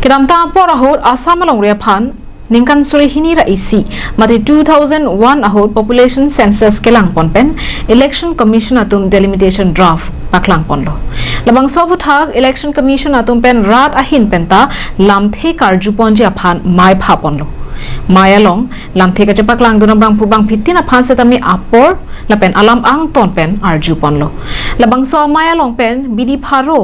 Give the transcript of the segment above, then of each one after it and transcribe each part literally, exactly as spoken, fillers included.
Kedamtang apor ahut Assam alongri aphan ningkan suri hini ra isi mate two thousand one ahut population census kelangpon pen Election Commission atum delimitation draft paklangponlo. Labangso aphuthak Election Commission atum pen rat ahin penta lamthe karjuponji aphan mei phaponlo. Mei along lamthe kachepaklangdun abangphu bangphi tin aphan setame apor lapen alam angton pen arjuponlo. Labangso amei along pen bidi pharo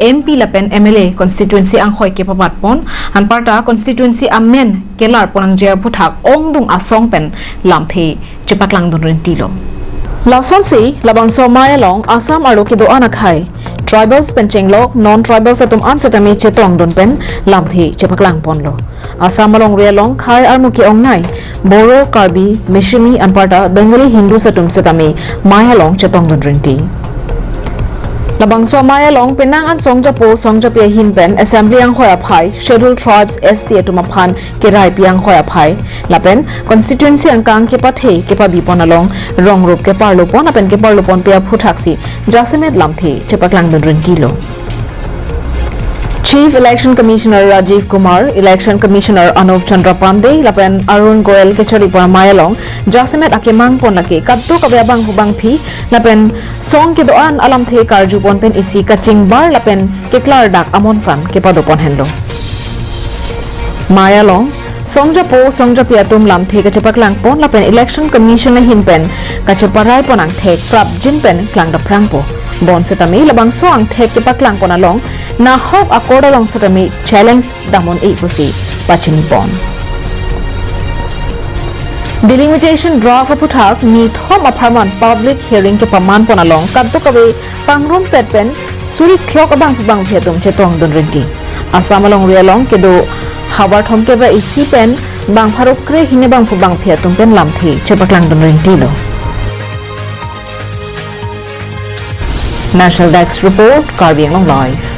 M P lapen M L A constituency anghoi kepabatpon, anparta constituency amen kelarpon angje aphuthak ongdung asong pen lamthe chepaklangdun rintilo. Lasonsi labangso amei along Assam arlo kedo-an akhei tribals pen chenglok non-tribals atum an setame chetongdun pen lamthe chepaklangponlo. Assam alongri along khei armu ke-ongnei Boro, Karbi, Mishmi anparta Bengali Hindus atum setame mei along chetongdun rinti. Labangso amei along penang an songjapo songjapi ahin pen assembly anghoi aphai, scheduled tribes, S T atum aphan keraipi anghoi aphai lapen constituency angkang kepathe kepabipon along rongrup keparlopon lapen keparloponpe aphuthaksi jasemet lamthe chepaklangdun rintilo. Chief Election Commissioner Rajiv Kumar, Election Commissioner Anup Chandra Pandey lapen Arun Goel kecharipon amei along jasemet akemangpon lake kadokave abangphu bangphi lapen song kedo-an alamthe karjupon pen isi kachingbar lapen keklardak amonsan kepadopon henlo. Mei along songjapo songjapi atum lamthe kachepaklangpon lapen Election Commission ahin pen kacheparipon angthek prapjin pen klangdapprangpo. Bonsetame labangso angthek kepaklangpon along nahok a-court along setame challenge dam un-e pusi pachinipon. Delimitation draft aphuthak nithom apharman public hearing kepamanpon along kadokave pangrumpet pen suri throk abangphu bangphi atum chetongdun rinti. Assam alongri along kedo havar thomkep ra isi pen bang pharo kre hini abangphu bangphi atum pen lamthe chepaklangdun rintilo. National Desk Report, Karbi Anglong Live.